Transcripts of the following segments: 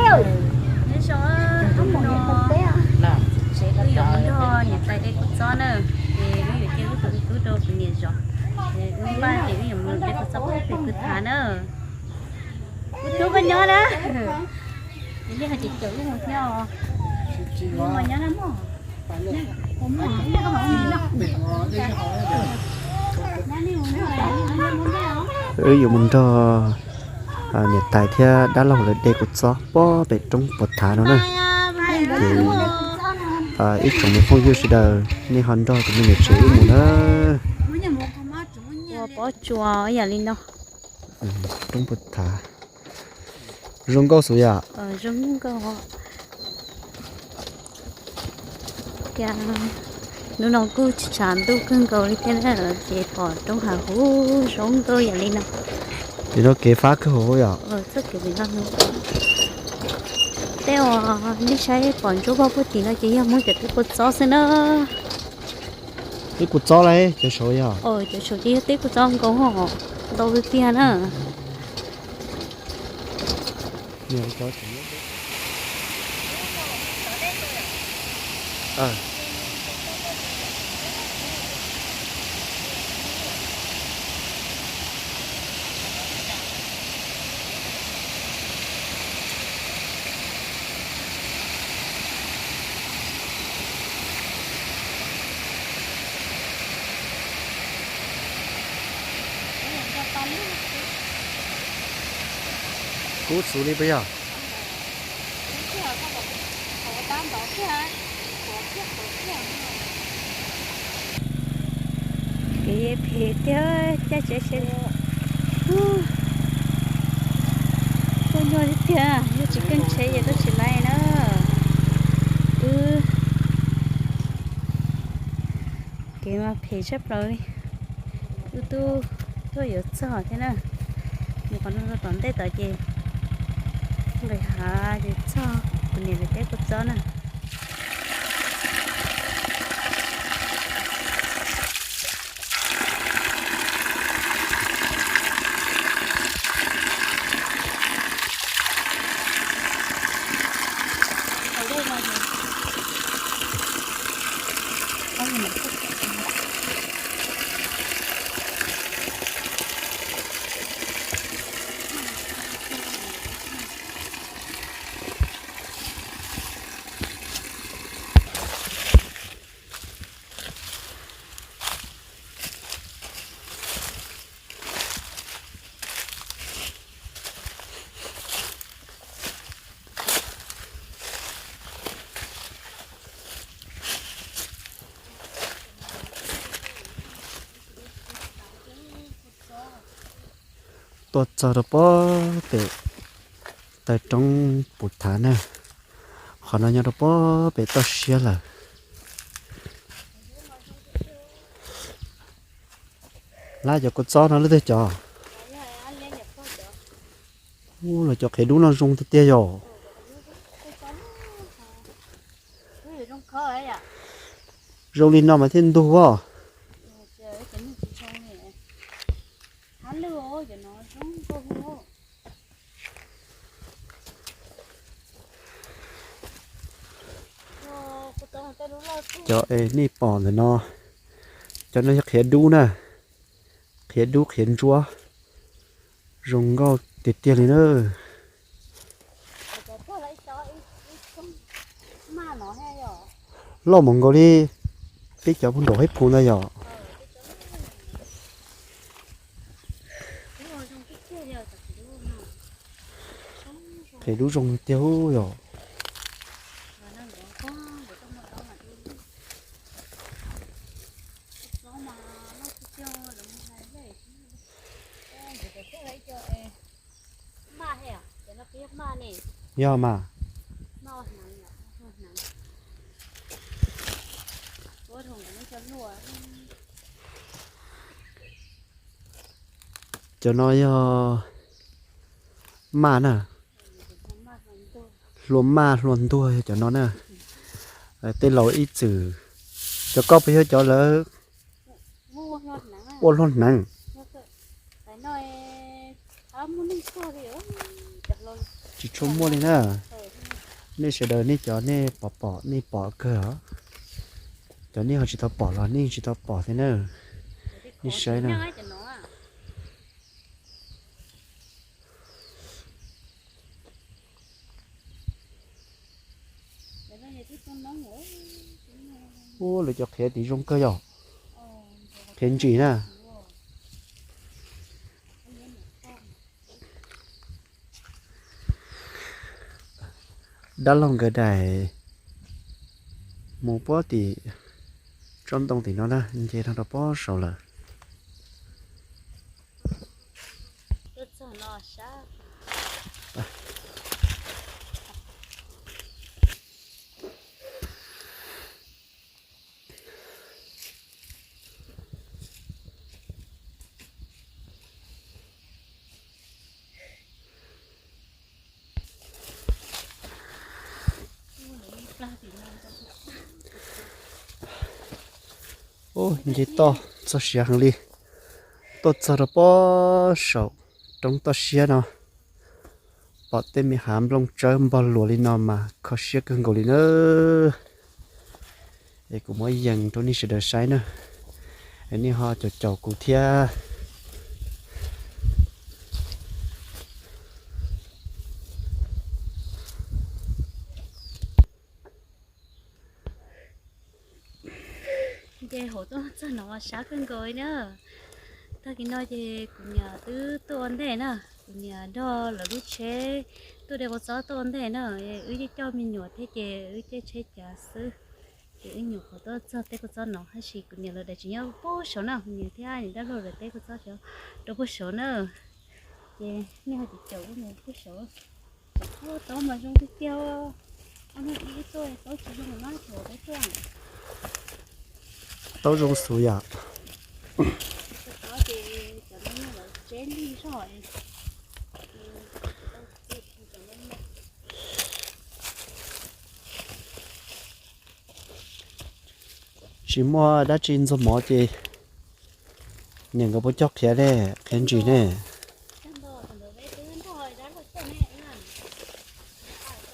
Nyob zoo, wb yuav mus nrog niam tais de kua txob na, ces wb yuav cia wb tus tub rau kuv niam zov, ces wb npaj ces wb yuav mus de kua txob pem pw thav na. Wb tub koj nyob na, ces nej ho ces caum wb mus thiab os. Wb mas nyob na mog. Wb yuav mus nrog niam tais thiab dab laug lawv de kua txob pob pem roob puas thav no na. Ces ib tsoom me phooj ywg sawv daws nej ho nrog tus me nyuam tsev wb mus na. Ua pob tsuas ib yam li no. Roob puas thav. Zoo nkauj xwb yom. Zoo nkauj. Cas hnub no kuj tshav ntuj kawg nkaus li thiab na, ces pom roob hav huv zoo nkauj yam li no. Ces no kev fab kawg hauv yom. Txoj kev pem no, tej uas nej saib pom ntsuab vog puag tim no ces yog Hmoob cov teb kua txob xwb na. Teb kua txob lauj, cov saud yog? Cov saud ces yog teb kua txob nkaus hos, ntau tiag tiag na. Kub xus li puas yog? Kev phem tiag, caij tsheb, kuj nyuaj tiag, yog tsis keej tsheb ces twb tsis laib na. Wb, kev mas phem tshaj plaws li. Wb twb tuaj yuav txog thiab na. Mus qhov no rau tom ntej tod ces nqis hav ces txog kuv niam lawv teb kua txob na. Tuaj txog rau pob pem taw roob puv thav na, qhov no nyob rau pob pem toj siab lawm. Lab cov kua txob no lub twg cov? Ub, los cov qhiav dub no zoo tiag tiag yom. Zoo li no mas thiaj ntug os. Cov es nej pom ntawm no, cov no yog qhiav dub na, qhiav dub qhiav ntsuab, zoo nkauj tiag tiag li na. Loj mus nkaus li peb cov puag nraum hib phu ntag yom. Qhiav dub zoo tiag yom. Yog mas. Cov no yog maj na, hlua maj hlua ntuag yog cov no na. Tej laus ib txwm, cov koj puas yog cov lawv ua hlua hneev? Tsis tshua muaj li na. Nej sawv daws nej cov nej pom pom nej pom kawg os. Cov nej ho tsis tau pom los nej tsis tau pom thiab na. Nej saib na. Ua lawv cov qhiav tim zoo kawg yom. Qhiav ntsim na. Dab laug nkawd daim mus puag tim tsob ntoo tim no na, nce no rau puag saud lawm. Ub, nce toj txog siav heev li, tuaj txog rau puag saum roob toj siab no, pom tej me hav nplooj tsawb npog luas li no mas kho siab kawg nkaus li na. Es kuv muab yees rau nej sawv daws saib na, es nej ho caum caum kuv thiab. Ces hauv tuaj txog no sab kawg nkaus li na. Tag kis no ces kuv niam twb tuaj ua ntej na, kuv niam nrog lawv lub tsheb tuaj de kua txob tuaj ua ntej na, wb yeej coj me nyuam thiab ces wb caij tsheb cav xwb. Ces wb nyuam qhuav tuaj txog tej kua txob no tab sis kuv niam lawv daim tsis nyob puag saud na, kuv niam thiab niam dab laug lawv tej kua txob rau puag saud na. Ces nej ho caum caum wb mus puag saud. Taub mas zoo tiag tiag. Ob hnub ib tuaj taub tsis zoo na, tsuas peb tuaj. Taub zoo xwb yom. Ces cov no lawv tseb lig zog. Tsis muaj dab tsi ntxuag mov ces niam nkawd puas coj qhiav ne, qhiav ntsim ne?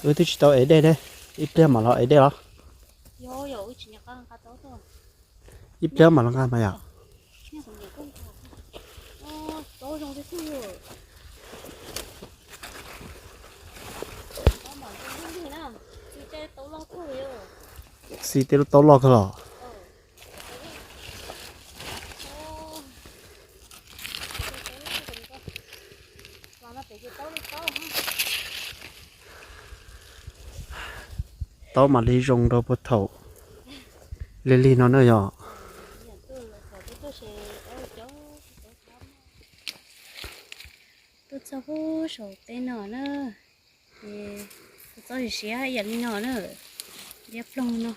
Wb twb tsis tau ev dej ne, ib pliag mam los ev dej los? Ib pliag mam los nqa mas yom. Xi tej lub taub loj kawg los? Taub mam li zoo rau puag thaum lig lig no na yom. Tuaj txog puag saum teb no na, ces tuaj txog siav siav ib yam li no na, liab ploog no.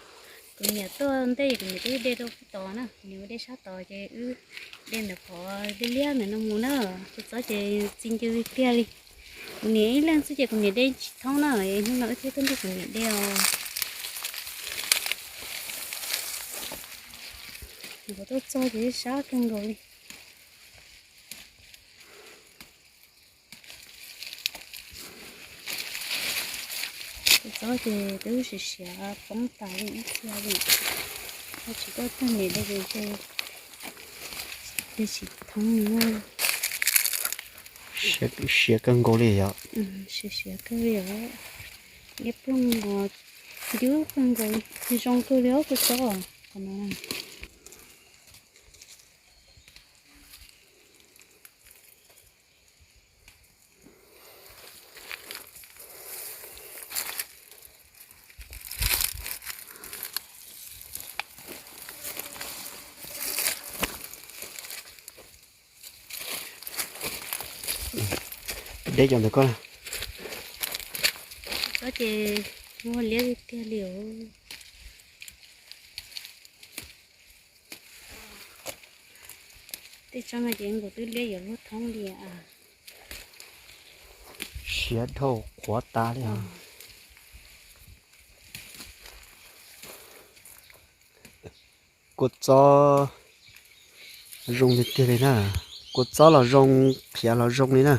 Kuv niam tuaj ntej kuv niam twb de rau puag tod na, kuv niam ua de sab tod ces wb de ntawm qhov liab liab ntawm no mus na. Tuaj txog ces txi ncw tiag li. Kuv niam ib leeg xwb ces kuv niam de tsis thoob na, hnub no wb thiaj tuaj nrog kuv niam de os. Nyuam qhuav tuaj txog ces sab kawg nkaus li. Tus txob ces twb siav siav poob tas li ib txhia li. Tsis tuaj tag niam de ces, ces tsis thoob li. Siav kawg nkaus li yom. Siav siav kawg li os. Liab ploog os, ncwb kawg nkaus, zoo kawg li os tus txob. Qhov no Deb cov ntawd koj. Koj ces muaj liab tiag tiag li os. Tej tsob no ces nkaus twb liab yuav luag thoob li. Siav dhau qhuav tas li os. Kua txob zoo tiag tiag li na. Kua txob los zoo, qhiav los zoo li na.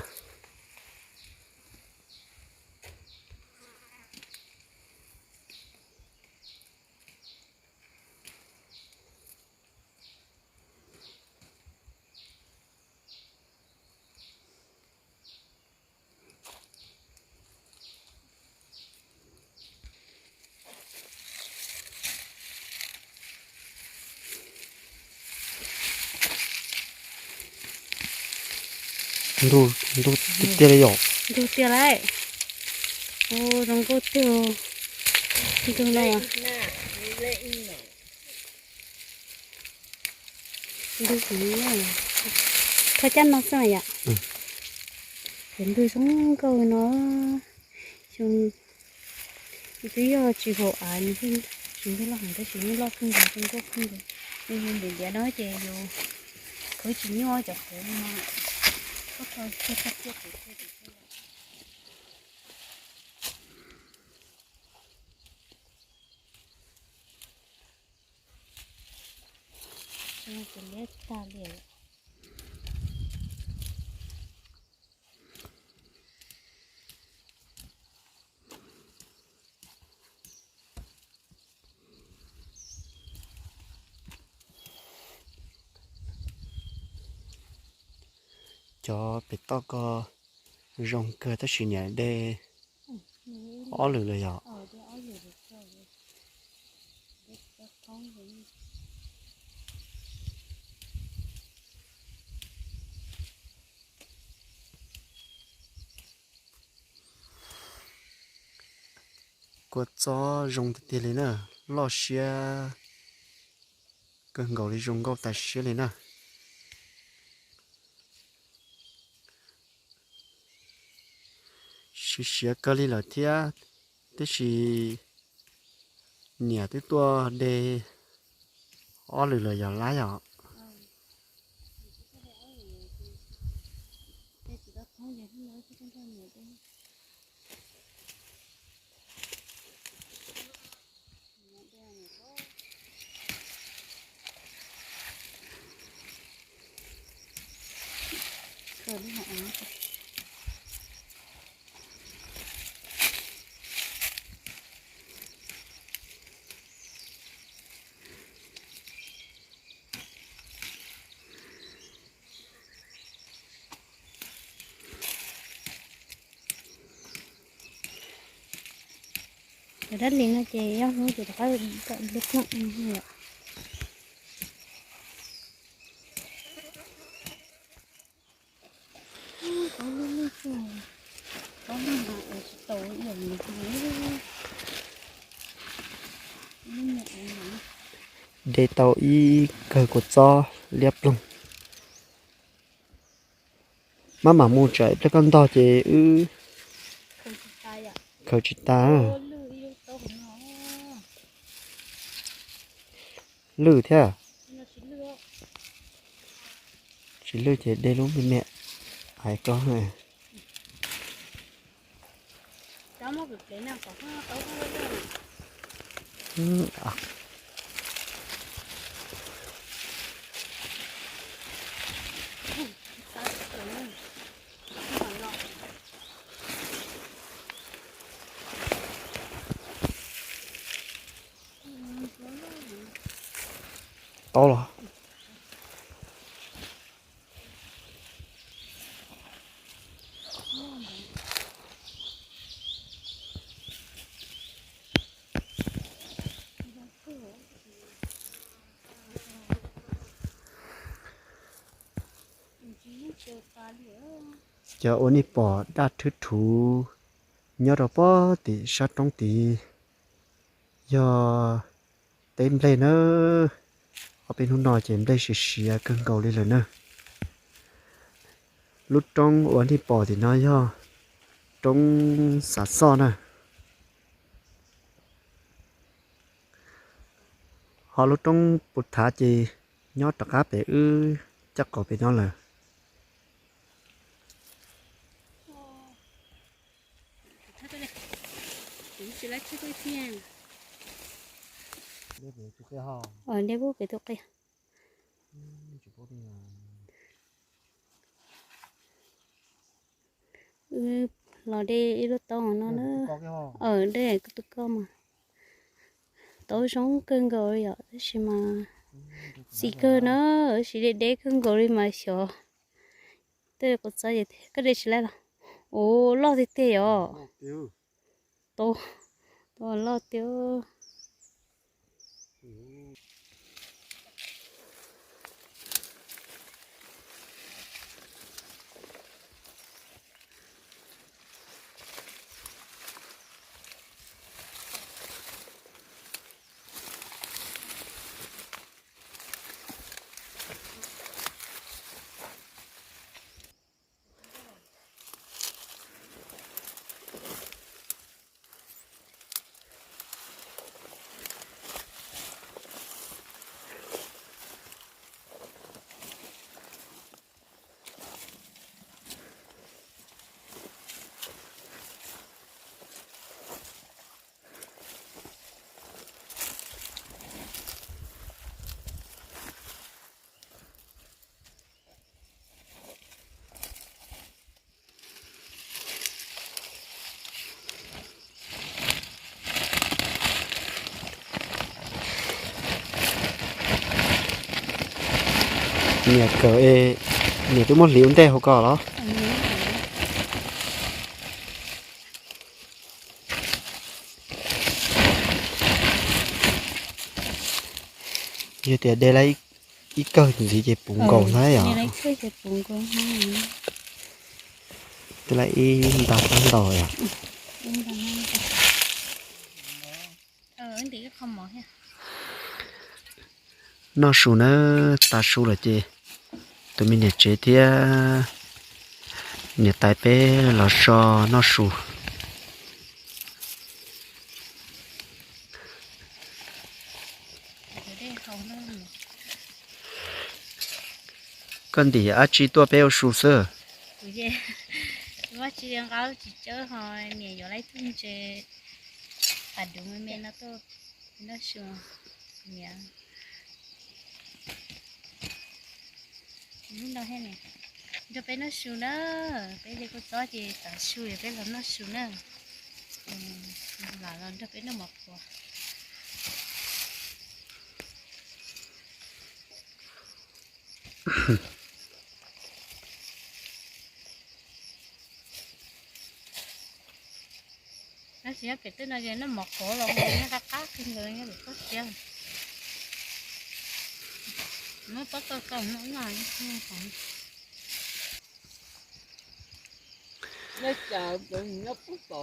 Ntug, ntug tiag tiag li yom. Ntug tiag lauj. Ua zoo nkauj tiag. Ntug no. Ntug heev, thaj cab no xwb yom. Ces ntug zoo nkauj no. Xyoo twb yog tsis haum av, tsis ntug loj heev tab sis yeej loj kawg nkaus, zoo nkauj kawg nkaus. Yus ntiav ntiav no ces yus khwv tsis nyuaj cov qhuav no. Ces liab tag li. Cov pem toj ko zoo kawg tab sis niam de ob lwm lawm yom. Kua txob zoo tiag tiag li na, loj siab kawg nkaus li, zoo nkauj tas siab li na. Siav siav kawg li lawm thiab, tiam sis niam twb tuaj de ob lwm lawm yom lab yom. Cov dab li no ces yog hnub ces rov qab kom lub plooj yom. De tau ib kawg kua txob liab ploog. Maj mam mus tsam ib pliag koj ntog ces wb khaws tsis tas. Lwj thiab. Tsis lwj ces de lub me me ais koj. Tau los. Cov ua nej pom daj thwb thuv nyob rau pob tim sab roob tid yog teb nplej na. Ob peb hnub no ces nplej siav siav kawg nkaus li lawm na. Lub roob uas nej pom tim no yog roob Xav Xoj na. Ho lub roob Pus Thav ces nyob rov qab pem wb caj qaum pem no lawm. Dej pub pem tus qia. Wb los de ib lub taub no na. Dej tus koj mas. Taub zoo kawg nkaus yom, tab sis mas txi kawg na, tab sis deb deb kawg nkaus li mas xyov. Tej quav txob, koj de tsis laib los? Ua loj tiag tiag yom. Tau, tau loj tiag. Niam kawm, niam twb muab hliv ua ntej hauv ko los? Yog tias de lawm ib kawm ntxiv ces puv nkaus hnab yom. Twb lawm ib nta hnab ntau yom. Noj su na, tas su lawm ces tus me niam tsev thiab niam tais peb los so noj su. Koj ntim dab tsi tuaj peb ua su xwb? Nrog peb noj su na, peb de kua txob ces tav su peb los noj su na. Lam los nrog peb noj mov qhuav. Tab sis nyob pem tej no ces noj mov qhuav los nyob qab qab kiag ntawd nyob pem toj siab. Muab pob tau tau no.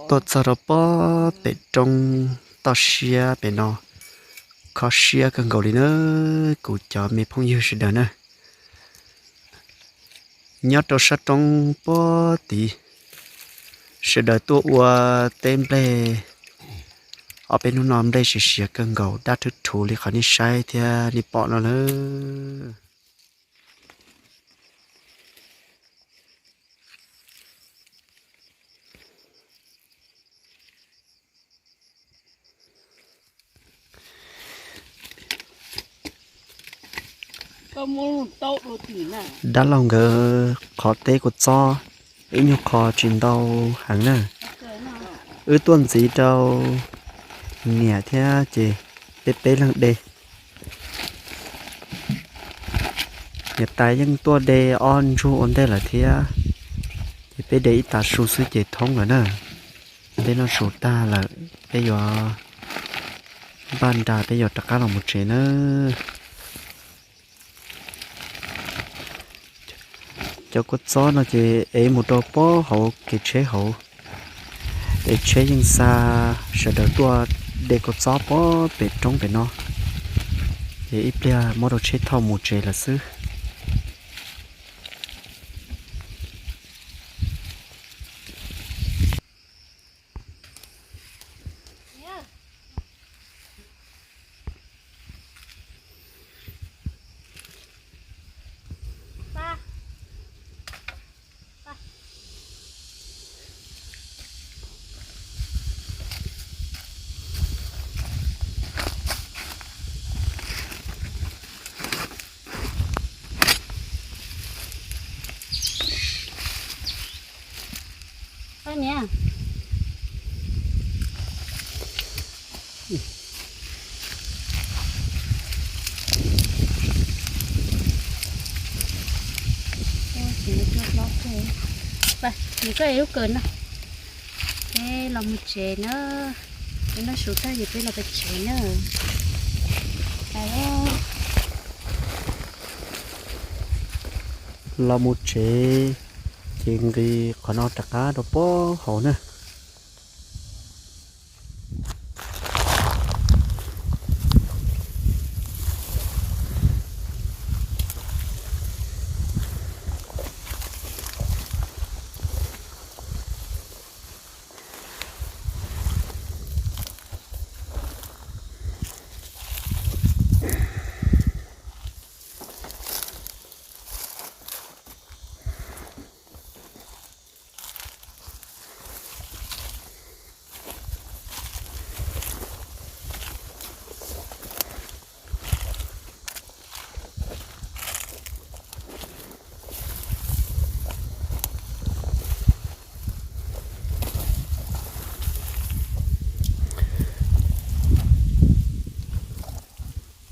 Tuaj txog rau pob pem roob toj siab pem no, kho siab kawg nkaus li na, kuv cov me phooj ywg sawv daws na. Nyob rau sab roob puag tid, sawv daws tuaj ua teb nplej. Ob peb hnub no nplej siav siav kawg nkaus, daj rhuv rhuv li qhov nej saib thiab nej pom no lawm. Dab laug nkawd qhov teb kua txob ib nyuag qho tsis ntau heev na. Wb tuaj ntxiv rau niam thiab ces peb peb leeg de. Niam tais yeej tuaj de ob ntsug ua ntej lawm thiab, ces peb de ib tav su xwb ces thoob lawm na. Peb noj su tag lawm, peb yuav npaj nra, peb yuav rov qab los mus tsev na. Cov kua txob no ces ev mus rau pob hauv kev tsheb hauv, es tsheb yeej xa sawv daws tuaj de kua txob pob pem roob pem no, ces ib pliag muab rau tsheb thauj mus tsev lawm xwb. Koj lub kawm no, peb los mus tsev na. Peb noj su tag ces peb los pem tsev na. Los mus tsev ces nqis qhov no rov qab rau pob hauv na.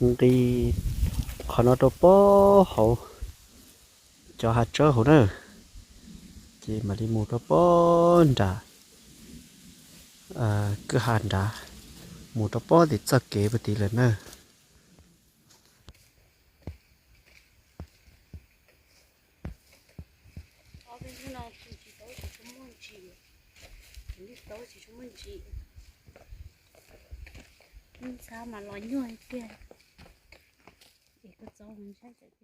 Nqis qhov no rau pob hauv. Cov hav tsawb hauv na, ces mam li mus rau pob nram kwj ha nrad, mus rau pob tim txoj kev puag tid lawm na. Ntxhab mas los nyuaj tiag, es koj txob mus ntshai.